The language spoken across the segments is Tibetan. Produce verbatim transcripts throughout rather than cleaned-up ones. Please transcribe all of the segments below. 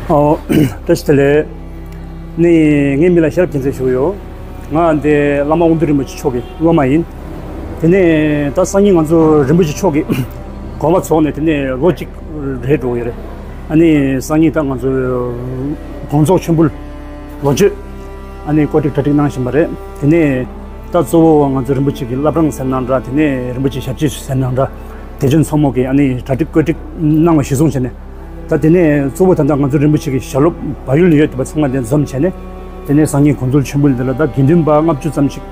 ཨོ། བཀྲ་ཤིས་བདེ་ལེགས། ནི་ངའི་མིང་ལ་ཤེས་རབ་རྒྱལ་མཚན་ཞུ་གི་ཡོད། ང་འདི་བླ་མ་དབང་འདུས་རིན་པོ་ཆེ་མཆོག་གི་སློབ་མ་ཡིན། དེ་ནས་ད་སང་ཉིན་ང་ཚོ་རིན་པོ་ཆེ་མཆོག་གི་དགོངས་པ་རྫོགས་ནས་དེ་ནས་ལོ་གཅིག་རེད་འགྲོ་གི་ཡོད་རེད། ཨ་ནི་སང་ཉིན་ད་ང་ཚོ་དགོངས་རྫོགས་མཆོད་འབུལ་ལོ་མཆོད་ཨ་ནི་བཀོད་སྒྲིག་གྲ་སྒྲིག་གནང་བཞིན་པ་རེད། དེ་ནས་ད་གཙོ་བོ་ང་ཚོ་རིན་པོ་ཆེ་གི་བླ་བྲང་ཟེར་ནའང་འདྲ། དེ་ནས་རིན་པོ་ཆེ་ཞབས་རྗེས་སུ་ཟེར་ནའང་འདྲ། དད་ཅན་ཚང་མ་གིས་ཨ་ནི་གྲ་སྒྲིག་བཀོད་སྒྲིག་གནང་བ་གཞིར་བཟུང་བྱས་ནས། ད་དེ་ནས་གཙོ་བོ་ད་ལྟ་ང་ཚོ་རིན་པོ་ཆེ་གི་ཞལ་སློབ་བལ་ཡུལ་ནས་ཡོད་པ་ཚང་མ་དེ་འཛོམས་བྱས་ནས། དེ་ནས་སང་ཉིན་དགོངས་རྫོགས་མཆོད་འབུལ་འདི་ལ་ད་དགེ་འདུན་པ་ལྔ་བཅུ་ཙམ་ཞིག་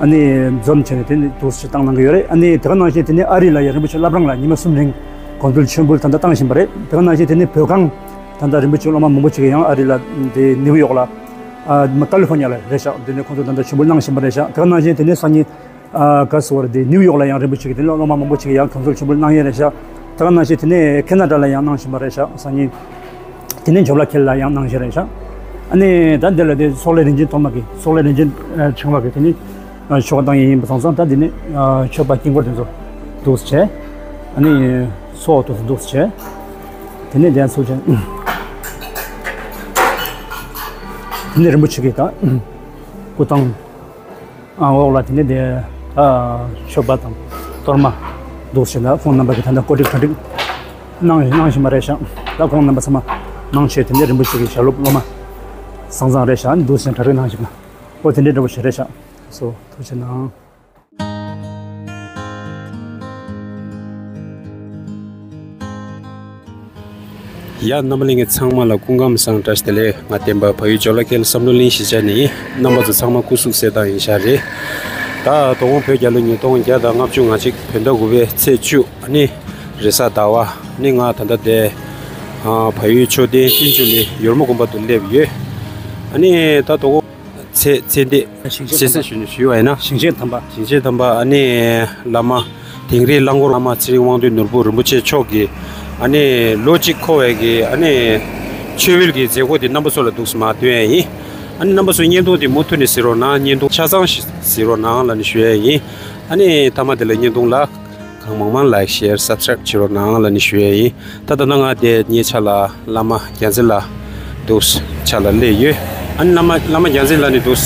ཨ་ནི་འཛོམས་བྱས་ནས་དེ་ནས་འདུག་སེ་བཏང་གནང་གི་ཡོད་རེད། ཨ་ནི་དེ་ག་ནང་བཞིན་དེ་ནས་ཨ་རི་ལ་ཡང་རིན་པོ་ཆེ་བླ་བྲང་ལ་ཉི་མ་གསུམ་རིང་དགོངས་རྫོགས་མཆོད་འབུལ་ད་ལྟ་བཏང་བཞིན་པ་རེད། དེ་ག་ནང་བཞིན་དེ་ནས་བོད་ཁང་ད་ལྟ་རིན་པོ་ཆེ་སློབ་མ་མང་པོ་ཞིག་ཡང་ཨ་རི་ལ་དེ་ནིའུ་ཡོག་ལ་ཨ་མ་ཀ་ལི་ཧྥོ་ནི་ཡ་ལ་རེད་ཤག་དེ་ནས་ཁོང་ཚོ་ད་ལྟ་མཆོད་འབུལ་གནང་བཞིན་པ་རེད་ཤག་དེ་ག་ནང་བཞིན་དེ་ནས་སང་ཉིན། ཨ་ག་སོ་ར་དེ་ནིའུ་ཡོག་ལ་ཡང་རིན་པོ་ཆེ་གི་དེ་ནས་སློབ་མ་མང་པོ་ཅིག་གིས་ཡང་དགོངས་རྫོགས་མཆོད་འབུལ་གནང་ཡས་རེད་ཤག་དེ་ག་ནང་བཞིན་དེ་ནས་ཁེ་ན་ཌ་ལ་ཡང་གནང་བཞིན་པ་རེད་ཤག་སང་ཉིན། དེ་ནས་འཇོ་ལ་ཁེལ་ལ་ཡང་གནང་བཞིན་རེད་ཤག་ཨ་ནི་ད་འདི་ལ་དེ་ཚོགས་ལས་རིན་ཆེན་ཐོག་མ་གི་ཚོགས་ལས་རིན་ཆེན་ཨ་ཕྲེང་བ་གི་དེ་ནས་ཨ་ཆོ་ག་བཏང་ཡས་ཡིན་པ་སོང་ཙང་། ད་འདི་ནས་ཨ་མཆོད་པ་དཀྱིལ་འཁོར་དེ་ཚོ་འདུག་སེ་བྱས། ཨ་ནི་ཚོགས་འདུག་སེ་འདུག་སེ་བྱས། དེ་ནས་དེ་ཚོ་བྱས། དེ་ནས་རིན་པོ་ཆེ་གི་ད་སྐུ་ཐང་། ཨ་འོག་ལ་དེ་ནས་དེ་ཨ་མཆོད་པ་དང་གཏོར་མ་འདུག་སེ་ལ་ཁོང་རྣམ་པ་གིས་ད་ལྟ་བཀོད་སྒྲིག་གྲ་སྒྲིག་གནང་གནང་བཞིན་པ་རེད་ཤག་ད་ཁོང་རྣམ་པ་ཚང་མ་གནང་བྱས། དེ་ནས་རིན་པོ་ཆེ་གི་ཞལ་སློབ་སློབ་མ་ཚང་ཚང་རེད་ཤག་འདུག་སེ་གྲ་སྒྲིག་གནང་བཞིན་པ། ཨོ་དེ་འདྲའི་འདྲ་པོ་ཞིག་རེད་ཤག་སོ་ཐུགས་རྗེ་གནང་། ཡ་རྣམ་པ་ལྷན་རྒྱས་ཚང་མ་ལ་སྐུ་ཁམས་བཟང་། བཀྲ་ཤིས་བདེ་ལེགས། ང་བསྟན་པ་བལ་ཡུལ་ཇོ་ལ་ཁེལ་བསམ་བློ་གླིང་གཞིས་ཆགས་ནས་ཡིན། རྣམ་པ་ཚོ་ཚང་མ་སྐུ་གཟུགས་གསལ་ཐང་ཡིན་ཤག་རེད། ད་དོ་དགོང་བོད་རྒྱལ་ལོ་ཉིས་སྟོང་བརྒྱ་དང་ལྔ་བཅུ་ང་གཅིག་བོད་ཟླ་དགུ་པའི་ཚེས་བཅུ་ཨ་ནི་རེས་གཟའ་ཟླ་བ་ཨ་ནི་ང་ད་ལྟ་དེ་ཨ་བལ་ཡུལ་མཆོད་རྟེན་བསྟན་བཅོས་གླིང་ཡོལ་མོ་དགོན་པ་དུ་སླེབས་ཡོད། ཨ་ནི་ད་དོ་དགོང་ཚེ་ཚེ་འདས་ཞིང་ཆེན་ཟེར་ཟེར་ཞུ་ཞུས་པ་ཡིན་ན། ཞིང་ཆེན་དམ་པ། ཞིང་ཆེན་དམ་པ་ཨ་ནི་བླ་མ་དིང་རི་གླང་འཁོར་བླ་མ་ཚེ་རིང་དབང་འདུས་ནོར་བུ་རིན་པོ་ཆེ་མཆོག་གིས་ཨ་ནི་ལོ་གཅིག་འཁོར་བའི་གི་ཨ་ནི་མཆོད་འབུལ་གྱི་མཛད་སྒོ་དེ་རྣམ་པ་ཚོ་ལ་འདུག་སེ་མར་སྟོན་ཡས་ཡིན། ཨ་ནི་རྣམ་པ་ཚོ་བརྙན་ཐུང་དེ་མུ་མཐུད་ནས་གཟིགས་རོགས་གནང་། བརྙན་ཐུང་ཆ་ཚང་ཞིག་གཟིགས་རོགས་གནང་ལབ་ནས་ཞུ་ཡས་ཡིན། ཨ་ནི་མཐའ་མ་དེ་ལ་བརྙན་ཐུང་ལ། གང་མང་མང་ལའིཀ་ཤེར་སབ་སི་ཀ་རེབ་བྱེད་རོགས་གནང་ལབ་ནས་ཞུ་ཡས་ཡིན། ད་ལྟ་ན་ང་དེ་ཉེ་ཆར་ལ་བླ་མ་རྒྱལ་མཚན་ལགས་འདུག་ཕྱག་ལ་སླེབས་ཡོད། ཨ་ནི་བླ་མ་བླ་མ་རྒྱལ་མཚན་ལགས་ནས་འདུག་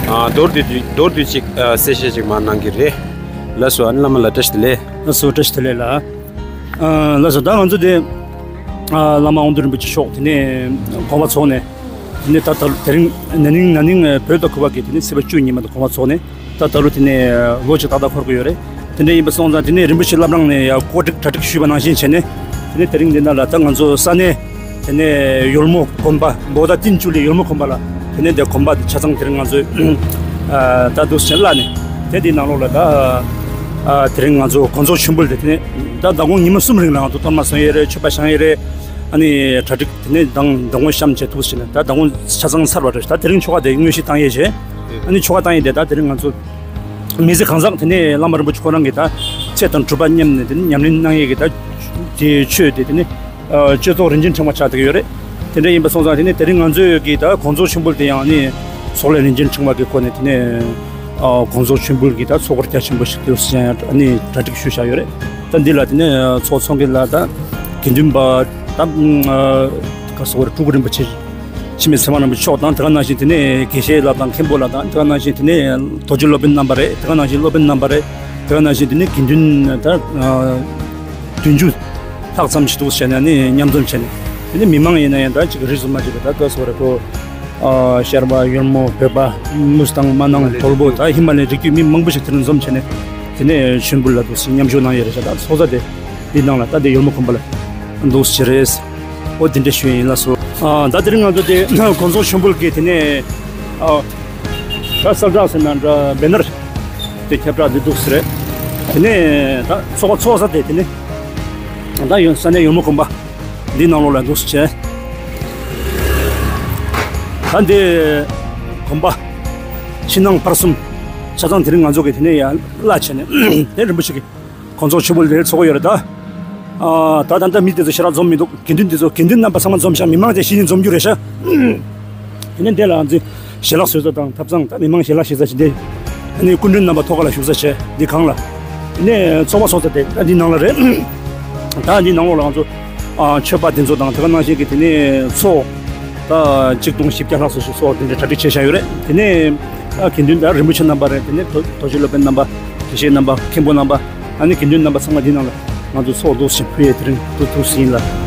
ཨ་མདོར་བསྡུས་མདོར་བསྡུས་ཅིག་ཨ་གསལ་བཤད་ཅིག་མར་གནང་གི་རེད། ལགས་སོ། ཨ་ནི་བླ་མ་ལགས་བཀྲ་ཤིས་བདེ་ལེགས། ལགས་སོ། བཀྲ་ཤིས་བདེ་ལེགས་ལགས། ཨ་ལགས་སོ། ད་ང་ཚོ་དེ་ཨ་བླ་མ་དབང་འདུས་རིན་པོ་ཆེ་མཆོག་དེ་ནས་དགོངས་པ་རྫོགས་ནས། དེ་ནས་ད་ད་དེ་རིང་ན་ནིང་ན་ནིང་བོད་ཟླ་དགུ་པ་གི་དེ་ནས་ཚེས་པ་བཅུ་ཉིན་མ་དང་གོང་མ་ཚོགས་ནས་ད་ད་ལོ་དེ་ནས་ལོ་གཅིག་ཏག་ཏག་འཁོར་གི་ཡོད་རེད། དེ་འདྲ་ཡིན་པ་སོང་ཙང་དེ་ནས་རིན་པོ་ཆེ་བླ་བྲང་ནས་ཡང་བཀོད་སྒྲིག་གྲ་སྒྲིག་ཞུས་པ་ནང་བཞིན་བྱས་ནས། དེ་ནས་དེ་རིང་འདི་ན་ལ་ད་ང་ཚོ་ས་གནས་དེ་ནས་ཡོལ་མོ་དགོན་པ་མདོ་སྟག་བསྟན་བཅོས་གླིང་ཡོལ་མོ་དགོན་པ་ལ། དེ་ནས་དེ་དགོན་པ་དེ་ཆ་ཚང་དེ་རིང་ང་ཚོས་ད་འདུག་སེ་བླངས་ནས་དེ་འདི་ནང་ལོགས་ལ་ད་དེ་རིང་ང་ཚོ་དགོངས་རྫོགས་མཆོད་འབུལ་དེ་དེ་ནས་ད་ཟླ་ངོ་ཉི་མ་གསུམ་རིང་ལ་ང་ཚོ་གཏོར་མ་བཟང་ཡས་རེད། མཆོད་པ་བཞེངས་ཡས་རེད། ཨ་ནི་གྲ་སྒྲིག་དེ་ནས་མདང་མདང་དགོང་གཤམ་བྱས་འདུག་ཟེར་ནས་ད་མདང་དགོང་ཆ་ཚང་ཚར་བ་རེད། ད་དེ་རིང་ཆོ་ག་དེ་དངོས་གཞི་བཏང་ཡས་བྱས། ཨ་ནི་ཆོ་ག་བཏང་ཡས་དེ་ད་དེ་རིང་ང་ཚོ་མི་ཚེ་གང་ཟག་དེ་ནས་བླ་མ་རིན་པོ་ཆེ་ཁོ་རང་གིས་ད་ཚེ་དང་སྒྲུབ་པ་མཉམ་ནས་དེ་ནས་ཉམས་ལེན་གནང་ཡས་ཀྱི་ད་དེ་ཆོས་དེ་དེ་ནས་ཨ་ཆོས་ཚོགས་རིན་ཆེན་ཕྲེང་བ་ཆགས་བསྡད་ཀྱི་ཡོད་རེད། དེ་འདྲ་ཡིན་པ་སོང་ཙང་དེ་ནས་དེ་རིང་ང་ཚོས་ཀྱི་ད་དགོངས་རྫོགས་མཆོད་འབུལ་དེ་ཡང་ཨ་ནི་ཚོགས་ལས་རིན་ཆེན་ཕྲེང་བ་གི་སྒོ་ནས་དེ་ནས་ཨ་དགོངས་རྫོགས་མཆོད་འབུལ་གྱི་ད་ཚོགས་འཁོར་རྒྱ་ཆེན་པོ་ཞིག་དེ་ཡང་ཨ་ནི་གྲ་སྒྲིག་ཞུས་བཞག་ཡོད་རེད། ད་འདི་ལ་དེ་ནས་ཚོགས་ཚོགས་མཁན་ལ་ད་དགེ་འདུན་པ་ད་ཨ་ག་སོ་ར་སྤྲུལ་སྐུ་རིན་པོ་ཆེ་འཆི་མེད་ཚེ་དབང་རིན་པོ་ཆེ་མཆོག་དང་། དེ་ག་ནང་བཞིན་དེ་ནས་དགེ་བཤེས་ལགས་དང་མཁན་པོ་ལགས་དང་། དེ་ག་ནང་བཞིན་དེ་ནས་རྡོ་རྗེ་སློབ་དཔོན་རྣམ་པ་རེད། དེ་ག་ནང་བཞིན་སློབ་དཔོན་རྣམ་པ་རེད། དེ་ག་ནང་བཞིན་དེ་ནས་དགེ་འདུན་ད་ཨ་བདུན་ཅུ་ལྷག་ཙམ་ཞིག་འདུག་བྱས་ནས་ཨ་ནི་མཉམ་འཛོམས་བྱས་ནས། དེ་ནས་མི་མང་ཡིན་ན་ཡང་ད་ཅིག་རིས་སུ་མ་ཆད་པའི་ད་ལྟ་སོ་རེ་ཁོ་ཨ་ཤར་བ་ཡོལ་མོ་བོད་པ་མུ་སི་ཐང་མ་ནང་ཐོལ་པོ་ད་ཧི་མ་ལ་ཡའི་རི་རྒྱུད་མི་མང་པོ་ཞིག་དེ་ནས་འཛོམས་བྱས་ནས་དེ་ནས་མཆོད་འབུལ་ལ་འདུག་སེ་མཉམ་ཞུགས་གནང་ཡོད་རེད་ཤག་ད་ཚོགས་ས་དེ་འདི་ནང་ལ་ད་དེ་ཡོལ་མོ་དགོན་པ་ལ་འདུག་སེ་རེད། ཨོ་དེ་འདྲ་ཞུ་ཡིན་ལགས་སོ། ཨ་ད་དེ་རིང་ང་ཚོ་དེ་དགོངས་རྫོགས་མཆོད་འབུལ་གྱི་དེ་ནས་ཨ་ད་གསལ་བསྒྲགས་ཟེར་ན་འདྲ་བེ་ནར་དེ་ཁྱབ་བསྒྲགས་དེ་འདུག་སེ་རེད། དེ་ནས་ད་ཚོགས་པ་ཚོགས་ས་དེ་དེ་ནས་ད་ཡོད་ས་གནས་ཡོལ་མོ་དགོན་པ་འདི་ནང་ལོགས་ལ་འདུག་སེ་བྱས། ད་འདི་དགོན་པ་ཕྱི་ནང་བར་གསུམ་ཆ་ཚང་དེ་རིང་ང་ཚོ་གི་དེ་ནས་ཡར་གླ་བྱས་ནས་དེ་རིན་པོ་ཆེ་གི་དགོངས་རྫོགས་མཆོད་འབུལ་དེར་ཚོགས་ཀྱི་ཡོད་རེད་ད། ཨ་ད་ད་ལྟ་མི་དེ་ཚོ་ཞེ་དྲག་འཛོམས་མི་འདུག་དགེ་འདུན་དེ་ཚོ་དགེ་འདུན་རྣམ་པ་ཚང་མ་འཛོམས་ཤག་མི་མང་དེ་གཞི་ནས་འཛོམས་རྒྱུ་རེད་ཤག་དེ་ནས་འདི་ལ་ང་ཚོས་ཞལ་ལག་བཟོ་ས་དང་ཐབ་ཚང་ད་མི་མང་ཞལ་ལག་བཞེས་ས་ཞིག་འདི། ཨ་ནི་སྐུ་མགྲོན་རྣམ་པ་ཐོག་ཁ་ལ་བཞུགས་ས་བྱས་འདི་གང་ལ། དེ་ནས་ཚོགས་པ་ཚོགས་ས་དེ་ད་འདི་ནང་ལ་རེད། ད་འདི་ནང་ལོགས་ལ་ང་ཚོ་ཨ་མཆོད་པ་དེ་ཚོ་དང་དེ་ག་ནང་བཞིན་གྱི་དེ་ནས་ཚོགས་ ཨ་གཅིག་སྟོང་བཞི་བརྒྱ་ལྷག་ཙམ་ཞིག་གསོལ་བ་དེ་འདྲ་གྲ་སྒྲིག་བྱས་བཞག་ཡོད་རེད། དེ་ནས་ཨ་དགེ་འདུན་པ་རིན་པོ་ཆེ་རྣམ་པ་རེད། དེ་ནས་རྡོ་རྗེ་སློབ་དཔོན་རྣམ་པ། དགེ་བཤེས་རྣམ་པ། མཁན་པོ་རྣམ་པ། ཨ་ནི་དགེ་འདུན་རྣམ་པ་ཚང་མ་འདི་ནང་ལ་ང་ཚོ་ཚོགས་འདུ་ཞིག་ཕུལ་ཡས་དེ་རིང་འདུག་ཐུགས་སུ་ཡིན་ལ།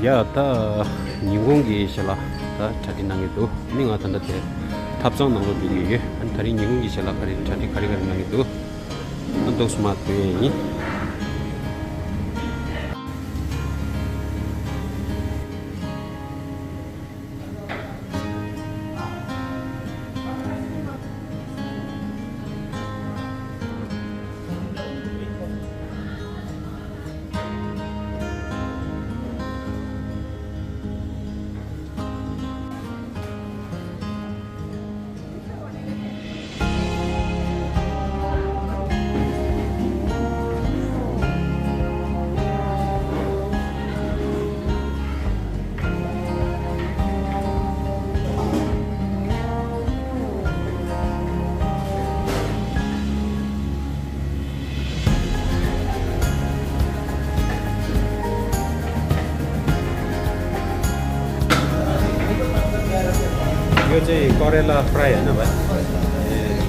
ཡ་ད། ཉིན་གུང་གི་ཞལ་ལག་ད་གྲ་སྒྲིག་གནང་གི་འདུག་ནི་ང་ད་ལྟ་དེ་ཐབ་ཚང་ནང་ལ་འགྲོ་གི་ཡོད། ཨ་ནི་ད་རིང་ཉིན་གུང་གི་ཞལ་ལག་ག་རེ་གྲ་སྒྲིག་ག་རེ་ག་རེ་གནང་གི་འདུག་ཨ་འདུག་སེ་མར་ཐོན་ཡས་ཡིན། यो चाहिँ करेला फ्राई होइन भाइ? ए।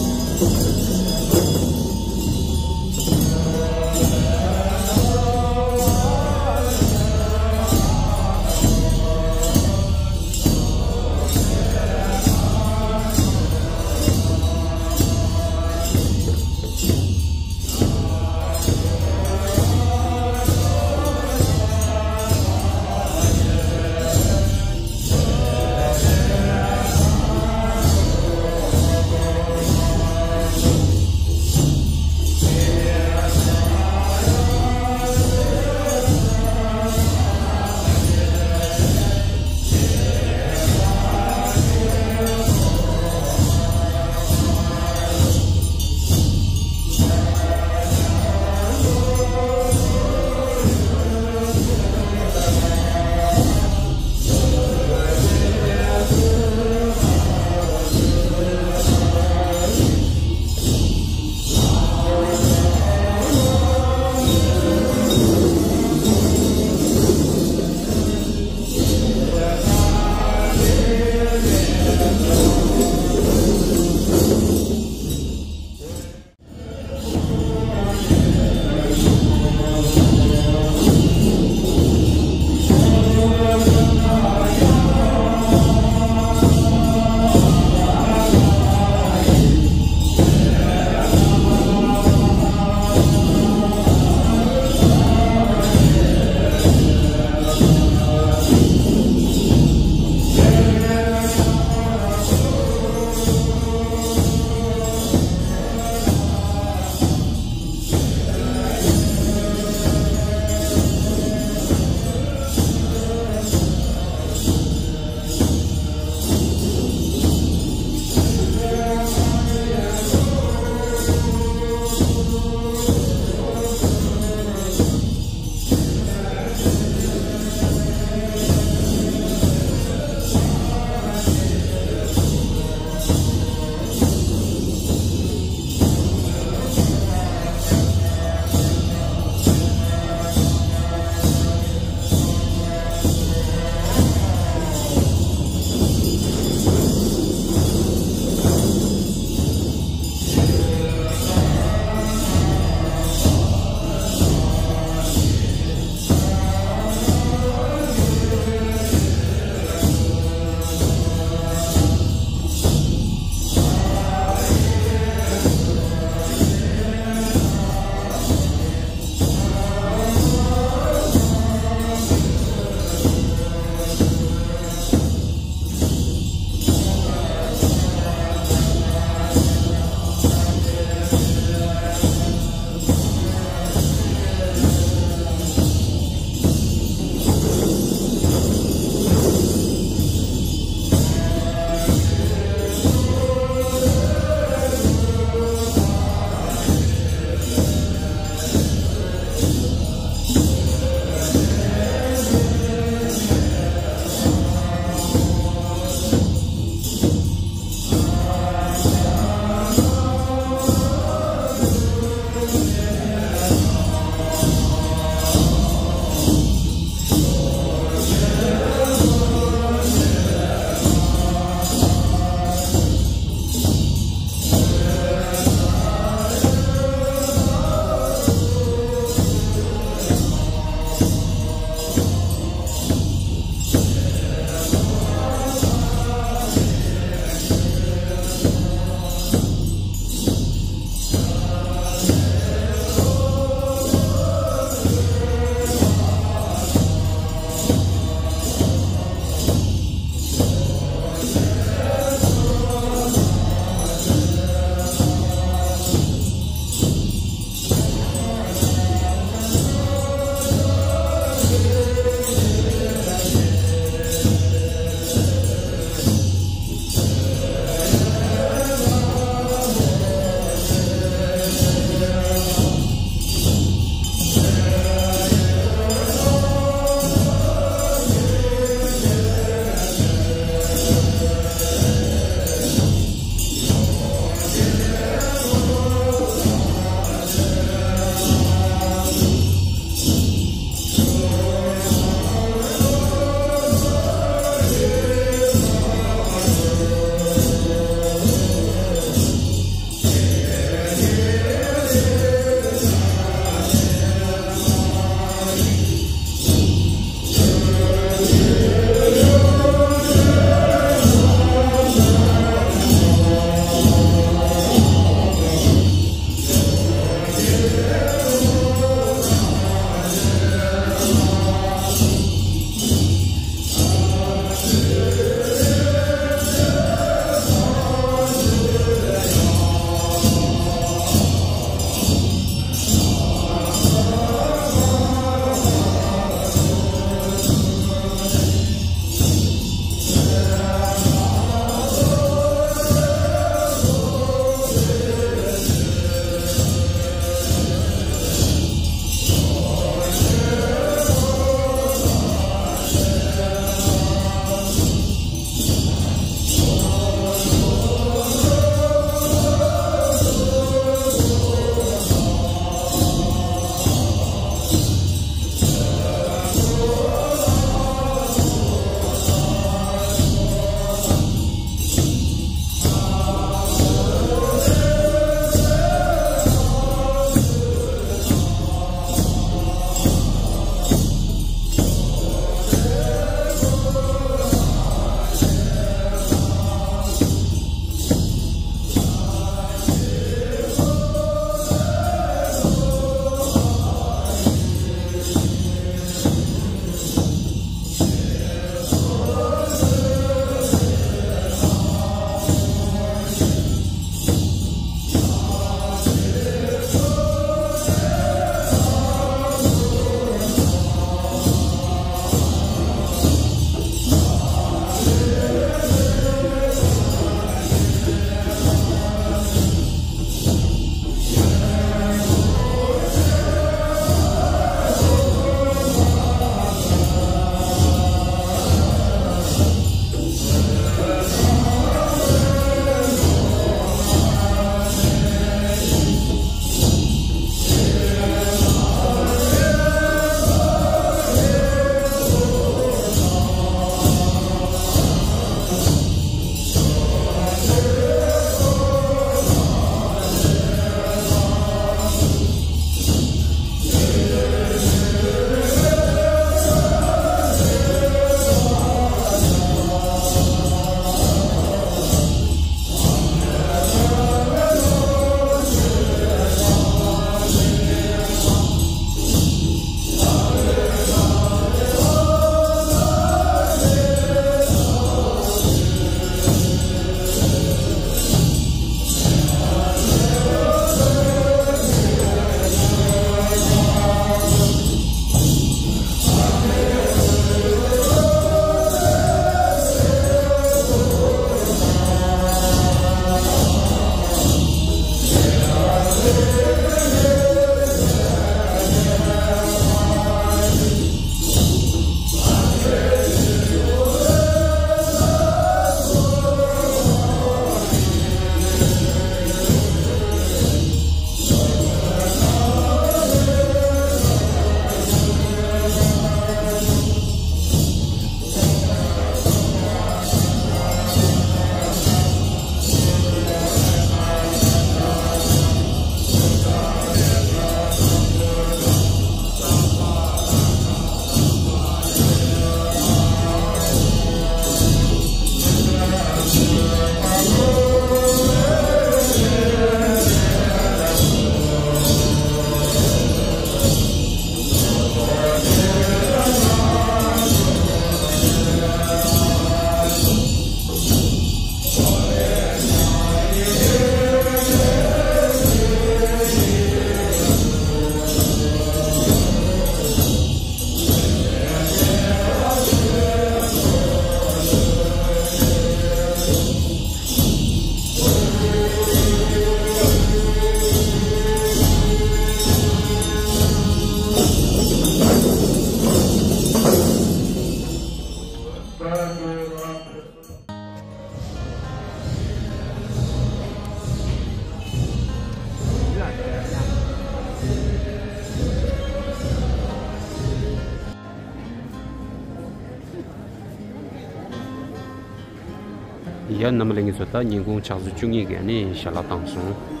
ཡ། རྣམ་པ་ལྷན་རྒྱས་ཚོ། ད་ཉིན་གུང་ཕྱག་ཚོད་བཅུ་གཉིས་ཀྱི་ནས་ཞལ་ལག་བཏང་སོང་།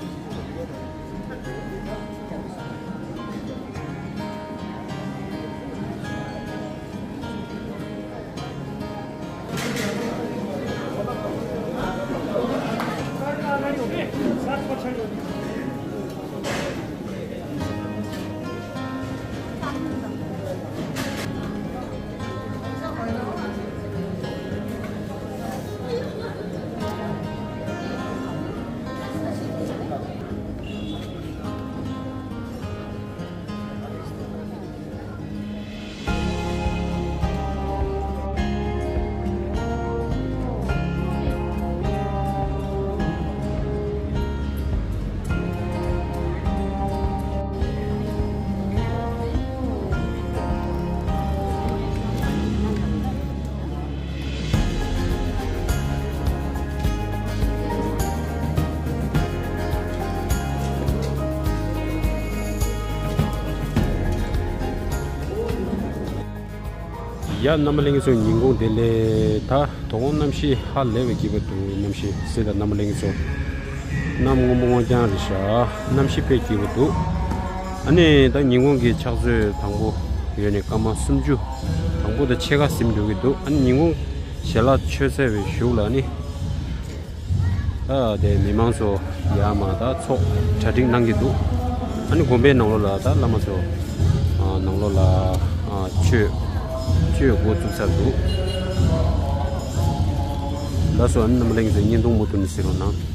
ཡ། རྣམ་པ་ལྷན་རྒྱས་ཚོ་ཉིན་གུང་བདེ་ལེགས། ད་དོ་དགོང་གནམ་གཤིས་ཧ་ལས་པའི་སྐྱིད་པོ་འདུག་གནམ་གཤིས་གཟིགས་དང་རྣམ་པ་ལྷན་རྒྱས་ཚོ། གནམ་སྔོན་པོ་སྔོ་ལྗང་རེད་ཤག་གནམ་གཤིས་དཔེ་སྐྱིད་པོ་འདུག་ཨ་ནི་ད་ཉིན་གུང་གི་ཕྱག་ཚོད་དང་པོ་ཡོལ་ནས་སྐར་མ་སུམ་ཅུ་དང་པོ་དང་ཕྱེད་ཀ་ཟིན་འགྲོ་གི་འདུག་ཨ་ནི་ཉིན་གུང་ཞལ་ལག་མཆོད་ཚར་བའི་གཞུག་ལ་ཨ་ནི། ད་དེ་མི་མང་ཚོ་ཡར་མར་ད་ཚོགས་གྲ་སྒྲིག་གནང་གི་འདུག་ཨ་ནི་དགོན་པའི་ནང་ལོགས་ལ་ད་བླ་མ་ཚོ་ཨ་ནང་ལོགས་ལ་ཨ་ཆོས་ཆོས་འགོ་བཙུགས་ཚར་འདུག་ལགས་སོ། ཨ་ནི་རྣམ་པ་ལྷན་རྒྱས་ཚོ་བརྙན་ཐུང་མུ་མཐུད་ནས་གཟིགས་རོགས་གནང་།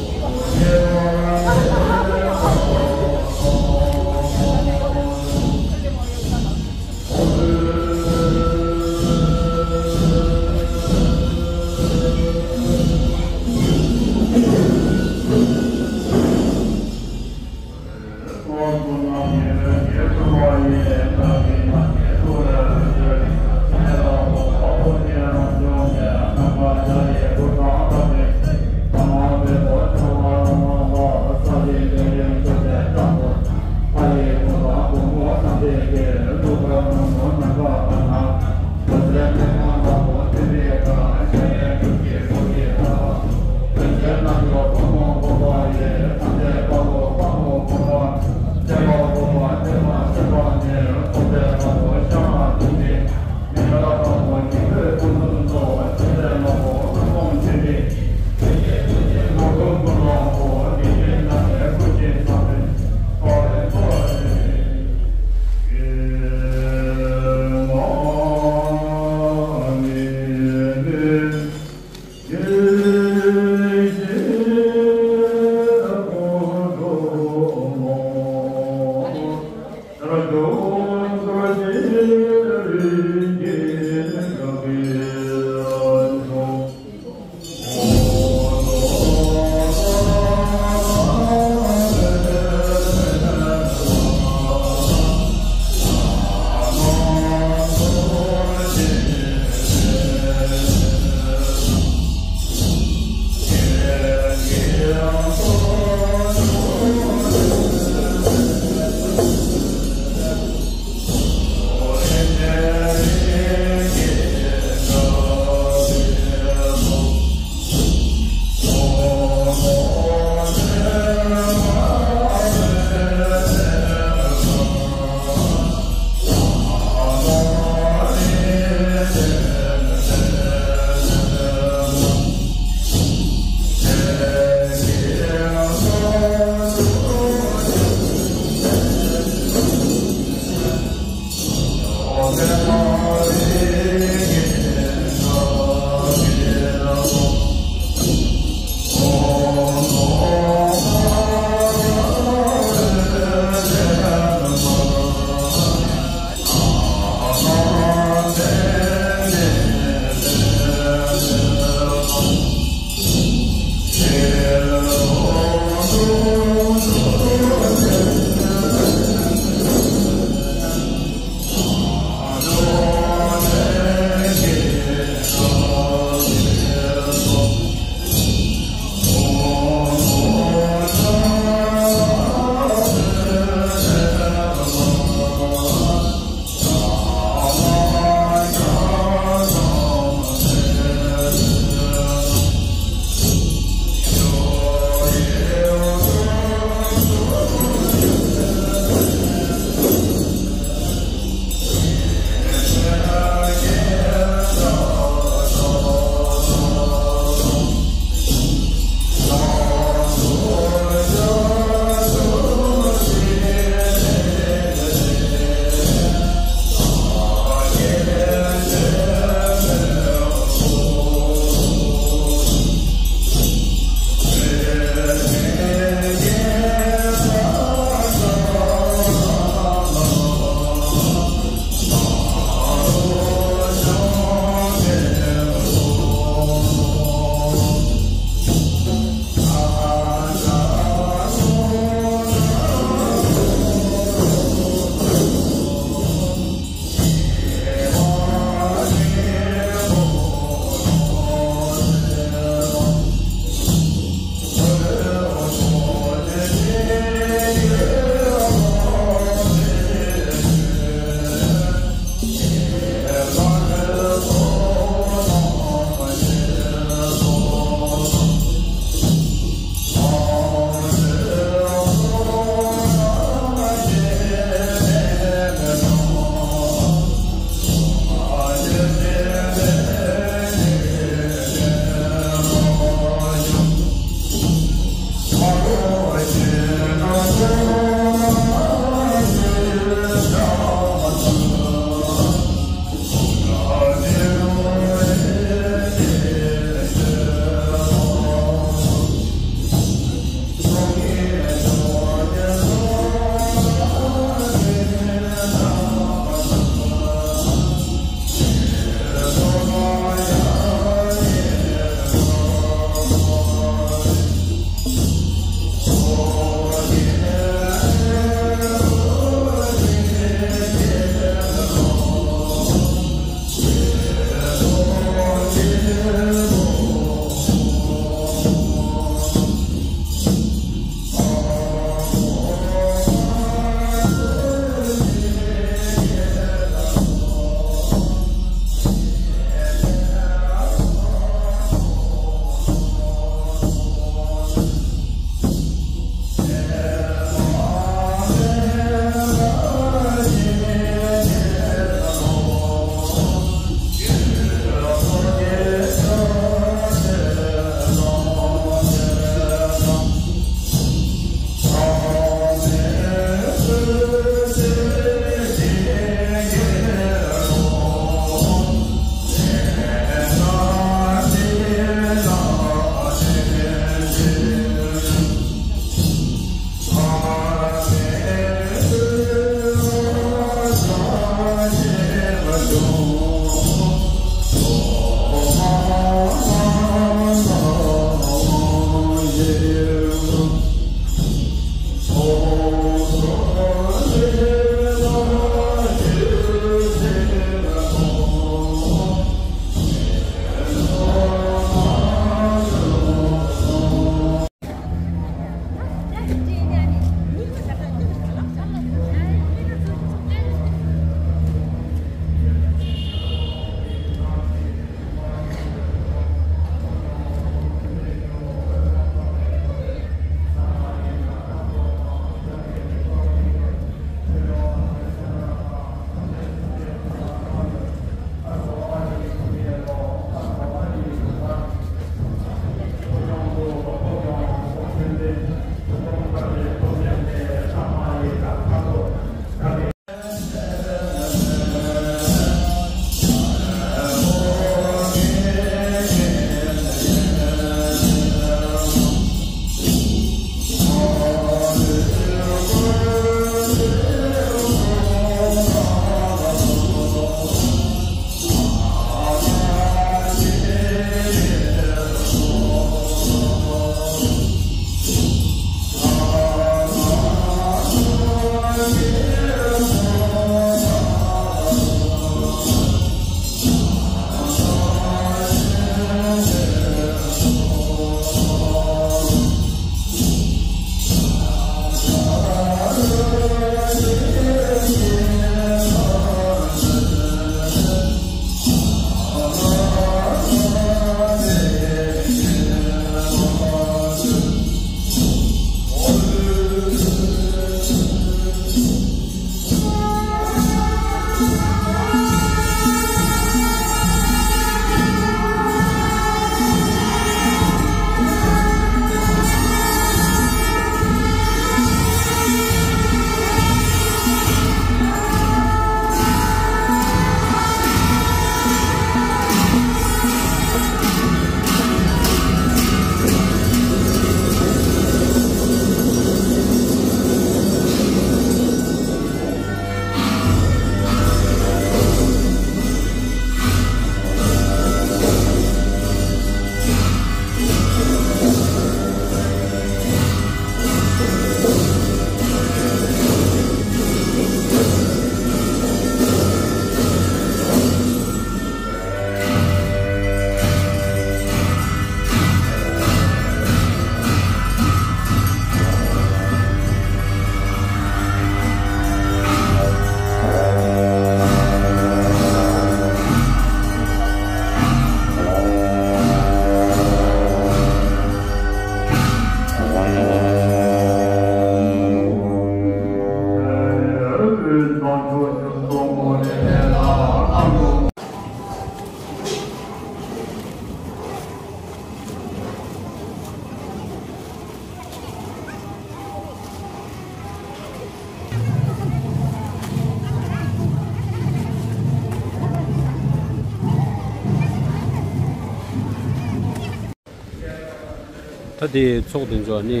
ད་དེ་ཚོགས་དེ་ཚོ་ནི་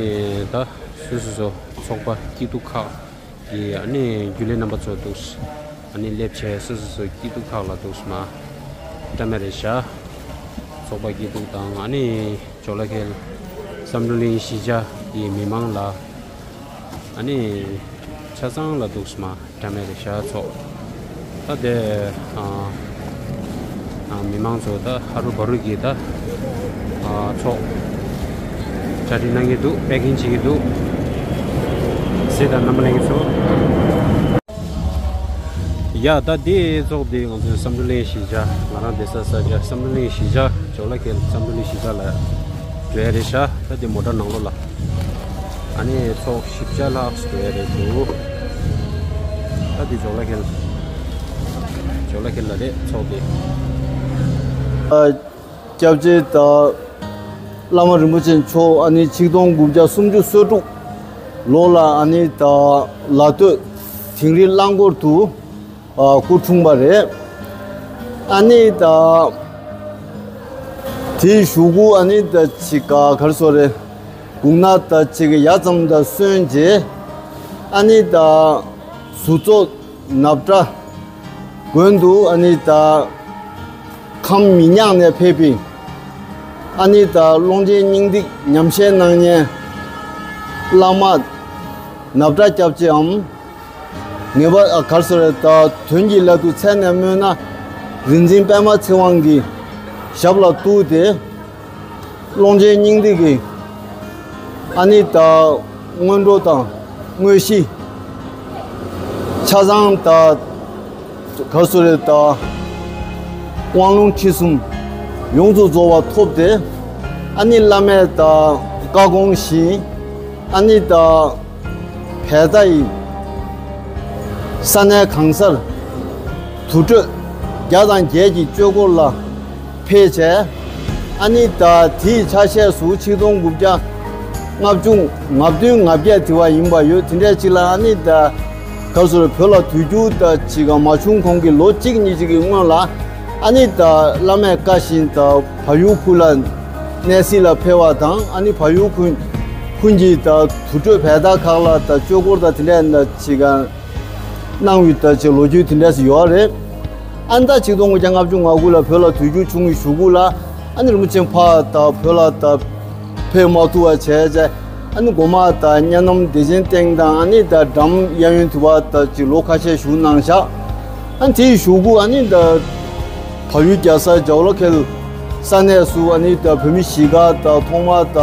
ད་སོ་སོ་སོ་ཚོགས་པ་སྐྱིད་སྡུག་ཁག་གི་ཨ་ནི་རྒྱུན་ལས་རྣམ་པ་ཚོ་འདུག་ཨ་ནི་སླེབས་བྱས་སོ་སོ་སོ་སྐྱིད་སྡུག་ཁག་ལ་འདུག་མ་བཀྲ་མེད་རེད་ཤག་ཚོགས་པ་སྐྱིད་སྡུག་དང་ཨ་ནི་ཇོ་ལ་ཁེལ་བསམ་གྲུབ་གླིང་གཞིས་ཆགས་ཀྱི་མི་མང་ལ་ཨ་ནི་ཆ་ཚང་ལ་འདུག་མ་བཀྲ་མེད་རེད་ཤག་ཚོགས། ད་དེ་ཨ་ཨ་མི་མང་ཚོ་ད་ཧ་རུ་བ་རུ་གི་ད་ཨ་ཚོགས་གྲ་སྒྲིག་གནང་གི་འདུག་པེ་ཀིང་བྱེད་ཀྱི་འདུག་གཟིགས་དང་རྣམ་པ་ལྷན་རྒྱས་ཚོ། ཡ་ད་དེ་ཚོགས་དེ་ང་ཚོའི་བསམ་གྲུབ་གླིང་གཞིས་ཆགས་ང་རང་བསྡད་ས་ས་ཆ་བསམ་གྲུབ་གླིང་གཞིས་ཆགས་ཇོ་ལ་ཁེལ་བསམ་གྲུབ་གླིང་གཞིས་ཆགས་ལ་འགྲོ་ཡ་རེད་ཤག་ད་དེ་མོ་ཊ་ནང་ལོགས་ལ། ཨ་ནི་ཚོགས་བཞི་བརྒྱ་ལྷག་འགྲོ་ཡ་རེད་འདུག་ད་འདི་ཇོ་ལ་ཁེལ། ཇོ་ལ་ཁེལ་ལ་རེད་ཚོགས་འདི། ཨ། སྐྱབས་རྗེ་ད་བླ་མ་རིན་པོ་ཆེ་མཆོག་ཨ་ནི་ཆིག་སྟོང་དགུ་བརྒྱ་སུམ་ཅུ་སོ་དྲུག་ལོ་ལ་ཨ་ནི་ད་ལ་སྟོད་དིང་རི་རླངས་འཁོར་དུ། ཨ་སྐུ་འཁྲུངས་པ་རེད། ཨ་ནི་ད་དེའི་གཞུག་གུ་ཨ་ནི་ད་ཅིག་ག་གར་སོ་རེད། དགུང་ན་ད་ཅིག་ཡ་ཙམ་ད་སོན་རྗེས་ཨ་ནི་ད་ཟུར་གཙོ་ནབ་བྲ་དགོན་དུ་ཨ་ནི་ད་ཁམས་མི་ཉག་ནས་ཕེབས་པའི་ཨ་ནི་ད་ཀློང་ཆེན་སྙིང་ཏིག་ཉམས་བཞེས་གནང་མཁན་བླ་མ་ནབ་བྲ་སྐྱབས་རྗེའམ། ངེས་པར་གར་སོ་རེ་ད་དོན་གྱི་སླད་དུ་མཚན་ནས་སྨོས་ན་རིག་འཛིན་པདྨ་ཚེ་དབང་གི་ཞབས་ལ་གཏུགས་ཏེ་ཀློང་ཆེན་སྙིང་ཏིག་གི་ཨ་ནི་ད་སྔོན་འགྲོ་དང་དངོས་གཞི་ཆ་ཚང་ད་གར་སོ་རེ་ད་དབང་ལུང་ཁྲིད་གསུམ་ཡོངས་སུ་རྫོགས་པ་ཐོབ་སྟེ་ཨ་ནི་བླ་མས་ད་བཀའ་དགོངས་བཞིན་ཨ་ནི་ད། བལ་དྭགས་ཡི་ས་གནས་གང་སར་དུར་ཁྲོད་བརྒྱ་དང་བརྒྱད་ཀྱི་ཆོས་འཁོར་ལ་ཕེབས་བྱས། ཨ་ནི་ད་དེའི་ཆ་ཤས་སུ་ཆིག་སྟོང་དགུ་བརྒྱ་ལྔ་བཅུ་ང་བདུན་ང་བརྒྱད་དེ་བ་ཡིན་པ་ཡོད། དེ་འདྲའི་ཅིག་ལ་ཨ་ནི་ད་ག་ཟེར་བོད་ལ་དུས་འགྱུར་ད་ཅིག་མ་བྱུང་གོང་གི་ལོ་གཅིག་གཉིས་ཅིག་གི་སྔོན་ལ་ཨ་ནི་ད་བླ་མས་བཀའ་བཞིན་ད་བལ་ཡུལ་ཁུལ་ལ་གནས་གཟིགས་ལ་ཕེབས་པ་དང་ཨ་ནི་བལ་ཡུལ་ཁུལ་ཁུལ་གྱི་ད་དུར་ཁྲོད་བལ་དྭགས་ཁག་ལ་ད་ཆོས་འཁོར་ད་དེ་འདྲ་ད་ཅིག་ག་གནང་བའི་ད་ཅིག་ལོ་རྒྱུས་དེ་འདྲ་ཞིག་ཡོད་རེད། ཨ་ནི་ད་ཆིག་སྟོང་དགུ་བརྒྱ་ལྔ་བཅུ་ང་དགུ་ལ་བོད་ལ་དུས་འགྱུར་བྱུང་བའི་གཞུག་གུ་ལ་ཨ་ནི་རིན་པོ་ཆེ་ཕར་ད་བོད་ལ་ད་ཕེབས་མ་ཐུབ་པ་བྱས་བྱས་ཨ་ནི་འགོ་མ་ད་གཉའ་ནམ་བདེ་ཆེན་སྟེང་དང་ཨ་ནི་ད་འགྲམ་གཡས་གཡོན་དུ་བ་ད་ཅིག་ལོ་ཁ་ཤས་བཞུགས་གནང་བཞག་ཨ་ནི་དེའི་གཞུག་གུ་ཨ་ནི་ད་བལ་ཡུལ་རྒྱལ་ས་ཇོ་ལ་ཁེལ་ ས་གནས་སུ་ཨ་ནི་ད་བོད་མི་གཞིས་ཀ་ད་ཐོག་མ་ད་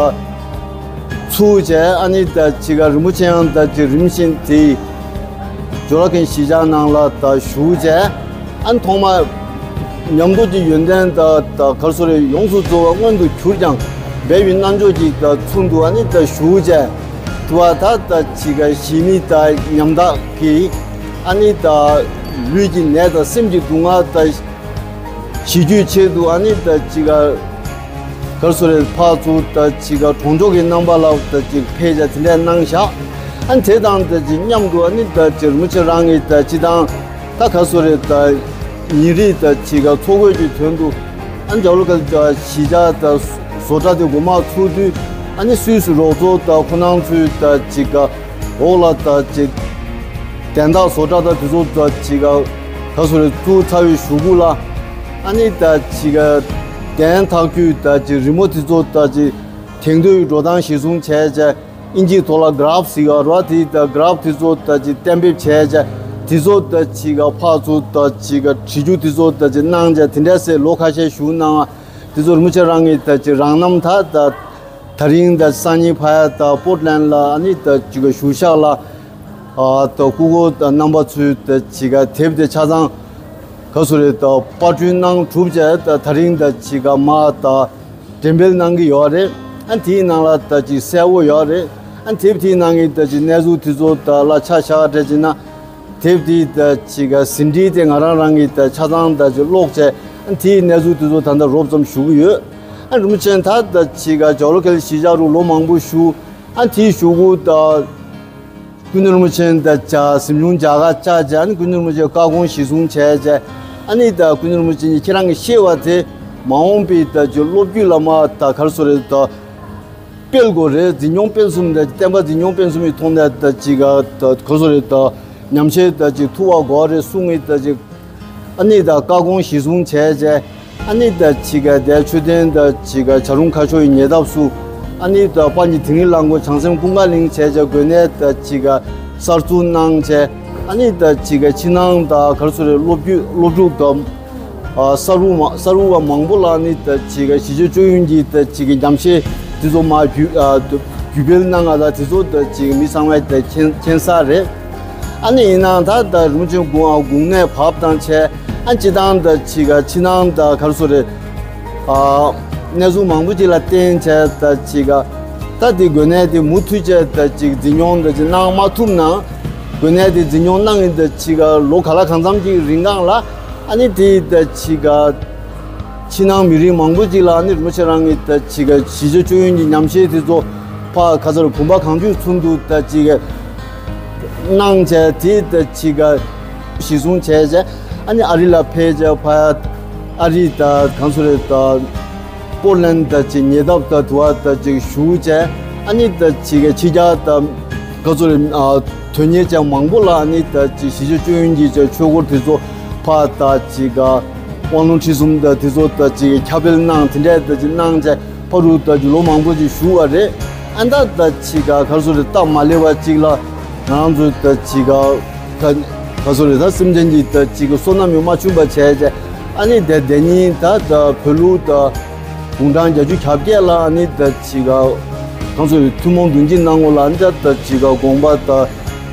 ཚུགས་བྱས། ཨ་ནི་ད་ཅིག་ག་རིན་པོ་ཆེ་ཡང་ད་ཅིག་རིམ་བཞིན་དེ་ཇོ་ལ་ཁན་གཞིས་ཆགས་ནང་ལ་ད་བཞུགས་བྱས། ཨ་ནི་ཐོག་མ་ཉམས་རྟོགས་ཀྱི་ཡོན་ཏན་ད་ད་ག་རེ་ཟེར་རེད། ཡོངས་སུ་རྫོགས་པ་མངོན་དུ་གྱུར་ཀྱང་འབད་བའི་རྣལ་འབྱོར་གྱི་ད་ཚུལ་དུ་ཨ་ནི་ད་བཞུགས་བྱས། དུ་བ་ད་ད་ཅིག་ག་ཞི་མི་ད་ཉམ་ཐག་གི་ཨ་ནི་ད་ལུས་ཀྱི་ནད་དང་སེམས་ཀྱི་སྡུག་བསྔལ་ད་ཞི་རྒྱུའི་ཆེད་དུ་ཨ་ནི་ད་ཅིག་ག་ག་རེ་ཟེར་རེད། ཕར་ཚུར་ད་ཅིག་ག་གྲོང་ཆོག་གི་རྣམ་པ་ལ་ད་ཅིག་ཕེབས་བྱས་དེ་འདྲ་གནང་བཞག་ཨ་ནི་དེ་དང་ད་ཅིག་མཉམ་དུ་ཨ་ནི་ད་ཅིག་རིན་པོ་ཆེ་རང་གིས་ད་སྤྱིར་བཏང་ད་ག་རེ་ཟེར་རེད། ད་ཉིན་རེའི་ད་ཅིག་ག་འཚོ་གོས་ཀྱི་དོན་དུ་ཨ་ནི་ཇོ་ལ་ཁན་གཞིས་ཆགས་ད་བཟོ་གྲྭ་དེ་འགོ་མ་ཚུགས་དུས་ཨ་ནི་སུད་སི་རོགས་ཚོ་ད་ཁོ་རང་ཚོའི་ད་ཅིག་ག་འོག་ལ་ད་ཅིག་དན་རྟགས་བཟོ་གྲྭ་ད་དེ་ཚོ་ད་ཅིག་ག་ག་རེ་ཟེར་རེད། བཙུགས་ཚར་བའི་གཞུག་གུ་ལ་ཨ་ནི་ད་ཅིག་ག་དན་ཐག་ཆོད་ད་ཅིག་རི་མོ་དེ་ཚོ་ད་ཅིག་དེང་དུས་འགྲོ་སྟངས་གཞིར་བཟུང་བྱས་བྱས། ཨིན་ཇིའི་ཐོག་ལ་གྷ་རབ་ཟེར་གི་ཡོད་རེད་བ། དེ་ད་གྷ་རབ་དེ་ཚོ་ད་ཅིག་གཏན་འབེབས་བྱས་བྱས། དེ་ཚོ་ད་ཅིག་ག་ཕར་ཚུར་ད་ཅིག་ག་བྲིས་རྒྱུ་དེ་ཚོ་ད་ཅིག་གནང་བྱས། དེ་འདྲ་སེ་ལོ་ཁ་ཤས་བཞུགས་གནང་བ་དེ་ཚོ་རིན་པོ་ཆེ་རང་གིས་ད་ཅིག་རང་རྣམ་ད་ད་ད་རིང་ད་སང་ཉིན་ཕ་ཡ་ད་པོར་ཊ་ལེན་ཌ་ལ་ཨ་ནི་ད་ཅིག་ག་བཞུགས་ཤག་ལ། ཨ་ད་སྐུ་འཁོར་ད་རྣམ་པ་ཚོས་ད་ཅིག་ག་དེབ་དེ་ཆ་ཚང་ག་རེ་ཟེར་རེད། ད་པར་སྐྲུན་གནང་གྲུབ་བྱས། ད་ད་རིང་ད་ཅིག་ག་མ་ད་འགྲེམས་སྤེལ་གནང་གི་ཡོད་རེད། ཨ་དེའི་ནང་ལ་ད་ཅིག་གསལ་བོ་ཡོད་རེད། ཨ་དེབ་དེའི་ནང་གི་ད་ཅིག་གནས་ཚུལ་དེ་ཚོ་ད་ལ་ཆ་བཞག་འདྲ་བྱས་ན། དེབ་དེའི་ད་ཅིག་ག་ཟིན་བྲིས་དེ་ང་རང་རང་གིས་ད་ཆ་ཚང་ད་ཅིག་ཀློག་བྱས། ཨ་དེའི་གནས་ཚུལ་དེ་ཚོ་ད་ལྟ་རོབ་ཙམ་ཞུ་གི་ཡོད། ཨ་རིན་པོ་ཆེ་ད་ད་ཅིག་ག་ཇོ་ལ་ཁན་གཞིས་ཆགས་རུ་ལོ་མང་པོ་བཞུགས། ཨ་དེའི་གཞུག་གུ་ད་སྐུ་མདུན་རིན་པོ་ཆེ་ད་ཅིག་གཟིམ་ཆུང་མཇལ་ཁ་བཅར་བྱས། ཨ་ནི་སྐུ་མདུན་རིན་པོ་ཆེ་བཀའ་དགོངས་གཞིར་བཟུང་བྱས་བྱས། ཨ་ནི་ད་སྐུ་མདུན་རིན་པོ་ཆེ་ཁྱེད་རང་གིས་ཤེས་པ་དེ་མ་འོངས་པའི་ད་ཅིག་སློབ་བརྒྱུད་བླ་མ་ད་ག་རེ་ཟེར་རེད། ད་སྤེལ་དགོས་རེད། འཛིན་སྐྱོང་སྤེལ་གསུམ་ད་བསྟན་པ་འཛིན་སྐྱོང་སྤེལ་གསུམ་གྱི་ཐོག་ནས་ད་ཅིག་ག་ད་ག་རེ་ཟེར་རེད། ད་ཉམས་ཞིབ་ད་ཅིག་ཐུབ་པ་དགོས་རེད་གསུང་གི་ད་ཅིག་ཨ་ནི་ད་བཀའ་དགོངས་གཞིར་བཟུང་བྱས་བྱས། ཨ་ནི་ད་ཅིག་ག་དེ་མཆོད་རྟེན་ད་ཅིག་ག་བྱ་རུང་ཁ་ཤོར་ཡི་ཉེ་འདབས་སུ་ཨ་ནི་ད་དཔལ་གྱི་དིང་རི་གླང་མགོ་བྱང་སེམས་ཀུན་དགའ་གླིང་བྱས་བྱས་དགོན་གནས་ད་ཅིག་ག་གསར་བཙུགས་གནང་བྱས། ཨ་ནི་ད་ཅིག་ག་ཕྱི་ནང་ད་ག་རེ་ཟེར་རེད། སློབ་བརྒྱུད་སློབ་ཕྲུག་ད་ཨ་གསར་བུ་མ་གསར་བུ་བ་མང་པོ་ལ་ཨ་ནི་ད་ཅིག་ག་གཞིས་བྱེས་སྤྱོད་ཡོན་གྱི་ད་ཅིག་ག་ཉམས་ཞིབ་དེ་ཚོ་མ་བརྒྱུད་ཨ་བརྒྱུད་སྤེལ་གནང་ང་ད་དེ་ཚོ་ད་ཅིག་མི་ཚང་མས་ད་མཁྱེན་མཁྱེན་གསལ་རེད། ཨ་ནི་ཡིན་ནའང་ད་ད་རིན་པོ་ཆེ་དགུང་ཨ་དགུང་ནས་བབས་དང་བྱས། ཨ་སྤྱིར་བཏང་ད་ཅིག་ག་ཕྱི་ནང་ད་ག་རེ་ཟེར་རེད། ཨ་གནས་ཚུལ་མང་པོ་ཅིག་ལ་བརྟེན་བྱས་ད་ཅིག་ག་ད་དེ་དགོན་གནས་དེ་མུ་མཐུད་བྱས་ད་ཅིག་འཛིན་སྐྱོང་ད་ཅིག་གནང་མ་ཐུབ་ནའང་། དགོན་གནས་དེ་འཛིན་སྐྱོང་གནང་ཡིན་ད་ཅིག་ག་ལོ་ག་ལ་གང་འཚམ་ཅིག་རིང་སྒང་ལ་ཨ་ནི་དེ་ད་ཅིག་ག་ཕྱི་ནང་མི་རིགས་མང་པོ་ཅིག་ལ་ཨ་ནི་རིན་པོ་ཆེ་རང་གིས་ད་ཅིག་ག་གཞིས་བྱེས་སྤྱོད་ཡོན་གྱི་ཉམས་ཞིབ་དེ་ཚོ་ཕ་ག་རེ་ཟེར་བུམ་པ་གང་བྱུང་ཚུན་དུ་ད་ཅིག་ག་གནང་བྱས། དེ་ད་ཅིག་ག་གཞིར་བཟུང་བྱས་བྱས། ཨ་ནི་ཨ་རི་ལ་ཕེབས་བྱས་ཕ་ཨ་རི་ད་གང་ཟེར་རེད། ད་པོར་ཊ་ལེན་ཌ་ད་ཅིག་ཉེ་འདབས་ད་དུ་བ་ད་ཅིག་བཞུགས་བྱས། ཨ་ནི་ད་ཅིག་ག་ཕྱི་རྒྱལ་ད་ག་ཚོད་རེད། ཨ་དོན་གཉེར་ཅན་མང་པོ་ལ་ཨ་ནི་ད་ཅིག་གཞིས་བྱེས་སྤྱོད་ཡོན་གྱི་ཅིག་ཆོས་སྐོར་དེ་ཚོ་ཕ་ད་ཅིག་ག་དབང་ལུང་ཁྲིད་གསུམ་ད་དེ་ཚོ་ད་ཅིག་ཁྱབ་སྤེལ་གནང་། དེ་འདྲ་ད་ཅིག་གནང་བྱས་ཕ་རུ་ད་ཅིག་ལོ་མང་པོ་ཅིག་བཞུགས་པ་རེད། ཨ་ད་ད་ཅིག་ག་ག་ཚོད་རེད། སྟབས་མ་ལེགས་པ་ཅིག་ལ་ང་རང་ཚོ་ད་ཅིག་ག་ད་ག་ཚོད་རེད། ད་སེམས་ཅན་གྱི་ད་ཅིག་ག་བསོད་ནམས་ཡང་མ་ཆུང་བ་བྱས་བྱས། ཨ་ནི་དེ་དེ་ཉིན་ད་ད་བོད་ལུགས་ད་དགུང་གྲངས་བརྒྱད་ཅུ་གྱ་བརྒྱད་ལ་ཨ་ནི་ད་ཅིག་ག་ང་ཚོ་ཐུན་མོང་དོན་གྱི་སྣང་ངོ་ལ་ཨ་ནི་ད་ད་ཅིག་ག་དགོངས་པ་ད་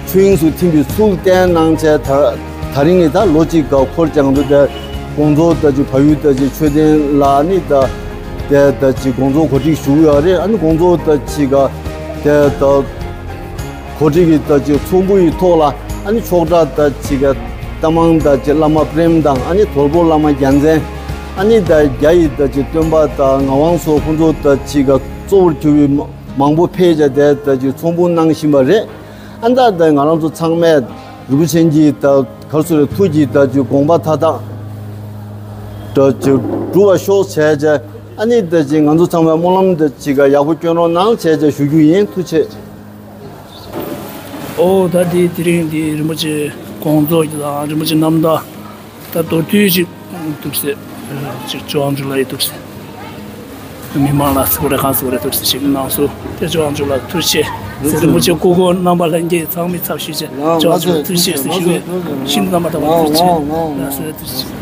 ཆོས་དབྱིངས་སུ་ཐིམ་པའི་ཚུལ་བསྟན་གནང་བྱས། ད་ད་རིང་ནི་ད་ལོ་གཅིག་ག་འཁོར་བཅངས་འདུག་དེ་དགོངས་རྫོགས་ད་ཅིག་བལ་ཡུལ་ད་ཅིག་མཆོད་རྟེན་ལ་ཨ་ནི་ད་དེ་ད་ཅིག་དགོངས་རྫོགས་གོ་སྒྲིག་ཞུས་ཡོད་རེད། ཨ་ནི་དགོངས་རྫོགས་ད་ཅིག་ག་དེ་ད་གོ་སྒྲིག་གི་ད་ཅིག་ཚོགས་འདུ་ཡི་ཐོག་ལ་ཨ་ནི་ཆོག་གྲྭ་ད་ཅིག་ག་རྟ་མང་ད་ཅིག་བླ་མ་པྲེམ་དང་། ཨ་ནི་དོལ་པོ་བླ་མ་རྒྱལ་མཚན། ཨ་ནི་ད་རྒྱ་ཡི་ད་ཅིག་སྟོན་པ་ད་ངག་དབང་སོགས་ཁོང་ཚོ་ད་ཅིག་ག་གཙོ་བོར་གྱུར་པའི་མང་པོ་ཕེབས་བྱས་དེ་ད་ཅིག་ཚོགས་འདུ་གནང་བཞིན་པ་རེད། ཨ་ད་ད་ང་རང་ཚོ་ཚང་མས་རིན་པོ་ཆེ་གི་ད་ག་རེ་ཟེར་རེད། ཐུགས་ཀྱི་ད་ཅིག་དགོངས་པ་མཐའ་དག་ད་ཅིག་འགྲུབ་པར་ཤོག་བྱས་བྱས། ཨ་ནི་ད་ཅིག་ང་ཚོ་ཚང་མས་སྨོན་ལམ་ད་ཅིག་ག་ཡག་པོ་སྐྱོན་རོགས་གནང་བྱས་བྱས་ཞུ་རྒྱུ་ཡིན། ཐུགས་ཆེ། ཨོ་ད་དེ་དེ་རིང་འདི་རིན་པོ་ཆེ་དགོངས་རྫོགས་ཀྱི་དང་རིན་པོ་ཆེ་རྣམ་ཐར་ད་མདོར་བསྡུས་ཅིག་འདུག་ཟེར། ཅིག་ཅོ་ཨང་ཅུ་ལ་ཡི་འདུག་ཟེར། མི་མང་ལ་སུ་རེ་གང་སུ་རེ་འདུག་ཟེར་ཞིག་གནང་སོང་། དེ་ཅོ་ཨང་ཅུ་ལ་ཐུགས་རྗེ་ཆེ། རིན་པོ་ཆེ་སྐུ་འཁོར་རྣམ་པ་ལྷན་རྒྱས་ཚང་མའི་ཚབ་ཞུས་བྱས་ཅོ་ཨང་ཅུ་ལ་ཐུགས་རྗེ་ཆེ་ཞུ་བའི་ཤིན་ཏུ་རྣམ་པ་དག་པ་ཐུགས་རྗེ་ཆེ། ལགས་སོ་ཐུགས་རྗེ་ཆེ།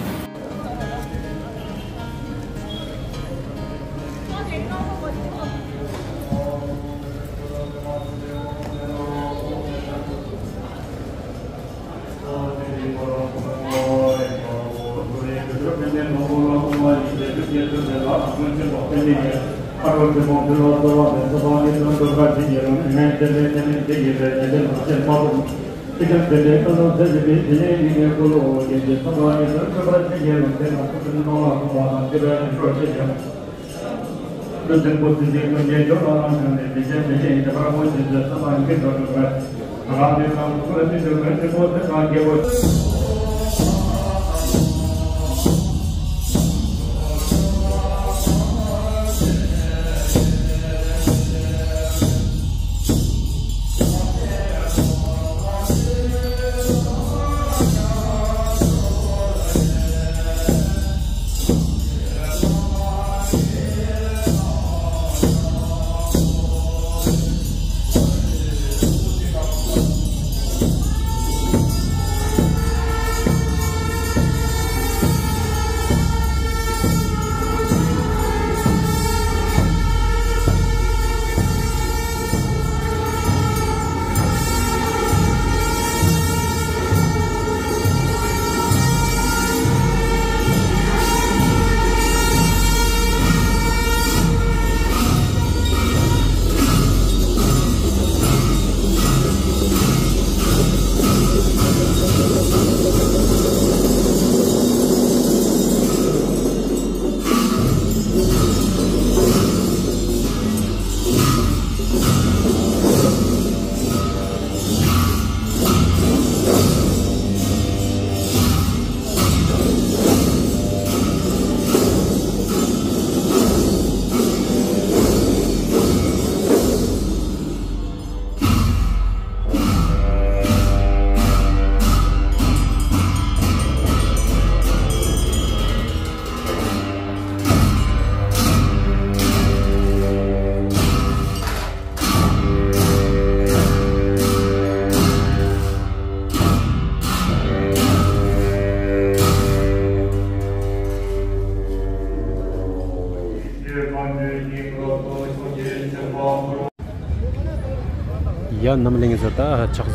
ཡ། རྣམ་གླིང་ཚོ། ད་ཕྱག་ཚོད་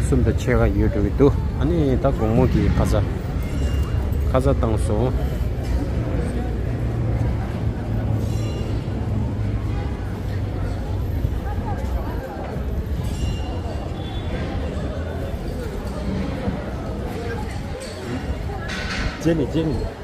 གསུམ་དང་ཕྱེད་ཀ་ཡོལ་འགྲོ་གི་འདུག་ཨ་ནི་ད་དགོང་མོ་གི་ཁ་ཟས། ཁ་ཟས་བཏང་སོང་། ཇེ་ནི་ཇེ་ནི།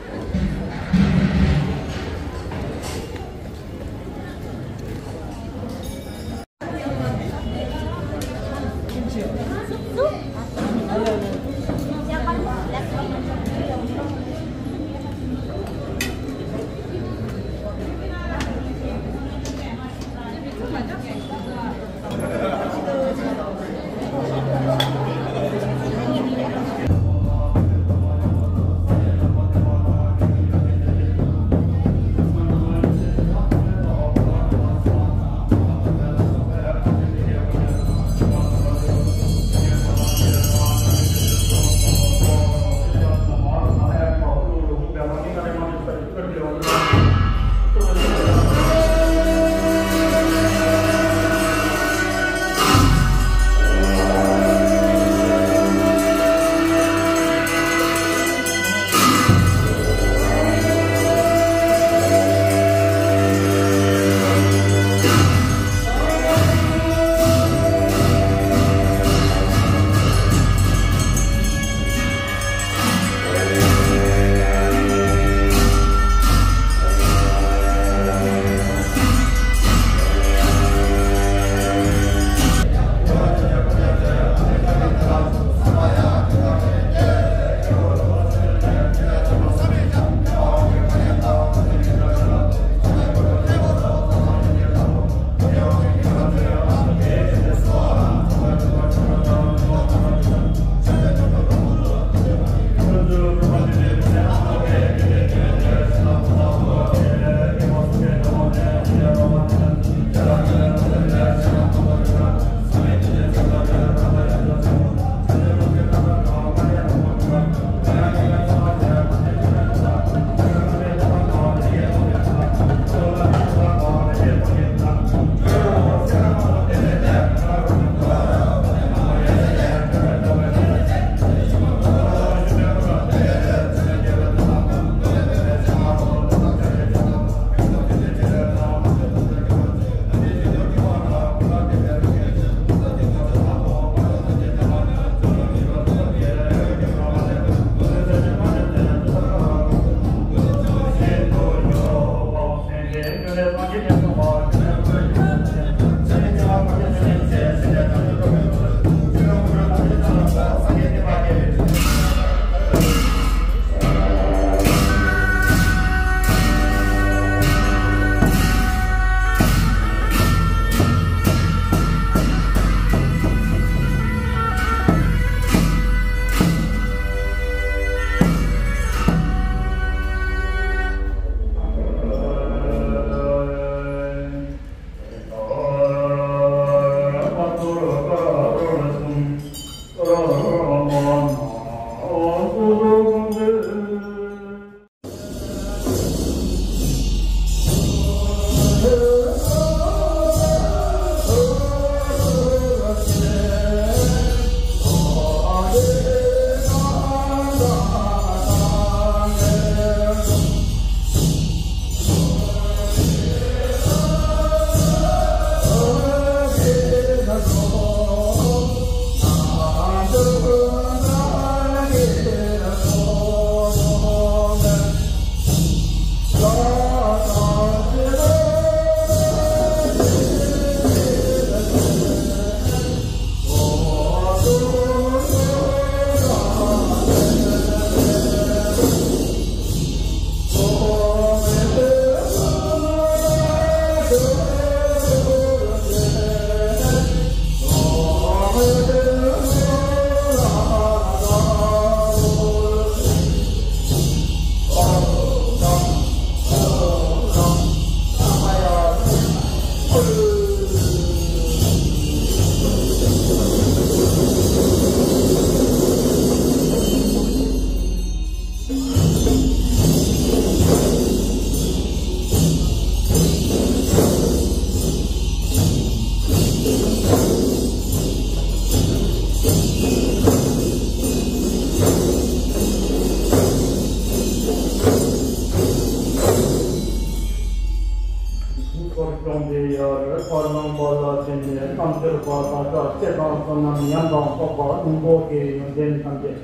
སྐྱོང་དེ་ཡར་ཕར་ལངས་པ་ལ་བརྟེན་ནས་རྣམ་འགྱུར་བ་དང་སྒྲ་སྐད་དང་བསོད་ནམས་ཉམས་དང་རྟོགས་པ་སྙིང་པོ་གི་ཡོན་ཏན་ཐམས་ཅད་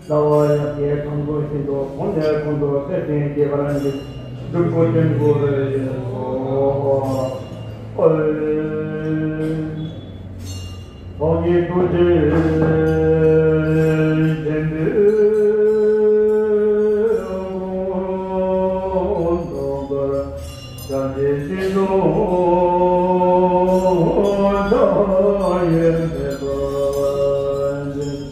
ལ་བ་ཡབ་ཀྱི་དང་པོ་བཞིན་དུ་གོང་ནས་གོང་དུ་འཕེལ་ཞིང་རྒྱས་པར་འགྱུར། འཇུག་པོ་ཀུན་དགོས་པའི་ཡོན་ཏན་ཨོ། ཐོག་མའི་ཐུགས་རྗེ་ཆེན་པོས་མདོར་བསྡུས་པར་བྱང་ཆུབ་ཤིང་དུ་བདག་ཡོད་པའི་བློ་ཅན།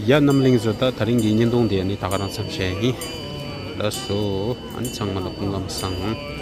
ཡ། རྣམ་གླིང་བཟོ་ལྟ་དེ་རིང་གི་བརྙན་ཐུང་དེ་ནི་ད་ག་རང་མཚམས་བཞག་ཡིན། ལགས་སོ། ཨ་ནི་ཚང་མ་ལ་སྐུ་ཁམས་བཟང་།